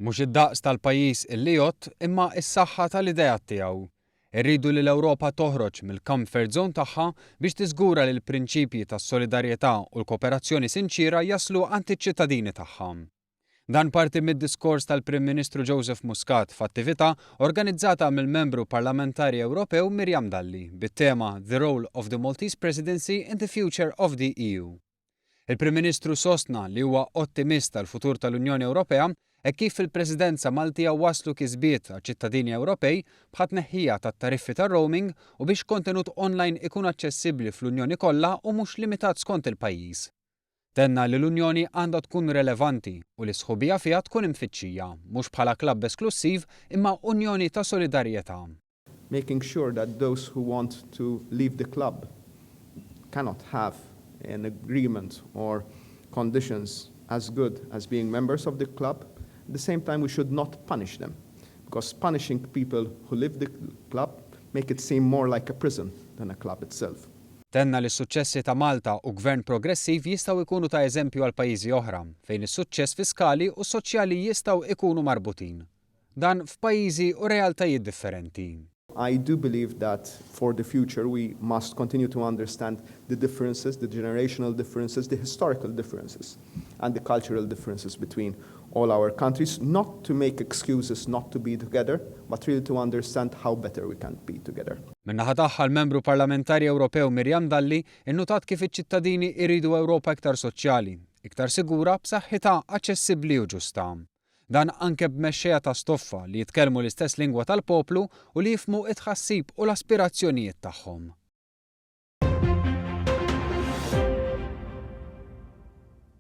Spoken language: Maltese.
Mhux id-daqs tal-pajjiż illi jgħodd imma s-saħħa tal-ideat tiegħu. Irridu li l-Ewropa toħroġ mill-comfort zone tagħha biex tiżgura li l-prinċipji tas-solidarjetà u l-kooperazzjoni sinċiera jaslu għand iċ-ċittadini tagħha. Dan parti mid-diskors tal-Prim Ministru Joseph Muscat f'attività organizzata mill-Membru Parlamentari Ewropew Miriam Dalli bit-tema The Role of the Maltese Presidency in the Future of the EU. Il-Prim Ministru sostna li huwa ottimist għall-futur tal-Unjoni Ewropea hekk kif fil-Presidenza Maltija waslu kisbiet għaċ-ċittadini Ewropej bħat-tneħħija tat-tariffi tar-roaming u biex kontenut online ikun aċċessibbli fl-Unjoni kollha u mhux limitat skont il-pajjiż. Tenna li l-Unjoni għandha tkun relevanti u li s-sħubija fiha tkun imfittxija, mhux bħala klabb esklussiv imma Unjoni ta' solidarjetà. Making sure that those who want to leave the club cannot have an agreement or conditions as good as being members of the club. At the same time, we should not punish them, because punishing people who leave the club make it seem more like a prison than a club itself. Tenna li s-suċċessi ta' Malta u gvern progressiv jistgħu jkunu ta' eżempju għal pajjiżi oħra, fejn is-suċċess fiskali u soċjali jistgħu jkunu marbutin. Dan f'pajjiżi u realtajiet differenti. I do believe that for the future we must continue to understand the differences, the generational differences, the historical differences and the cultural differences between all our countries, not to make excuses not to be together, but really to understand how better we can be together. Min-naħa tagħha l-Membru Parlamentari Ewropew Miriam Dalli innutat kif iċ-ċittadini jridu Ewropa iktar soċjali, iktar sigura, b'saħħitha, aċċessibbli u ġusta. Dan anke b'mexxejja ta' stoffa li jitkellmu l-istess lingwa tal-poplu u li jifhmu t-tħassib u l-aspirazzjonijiet tagħhom.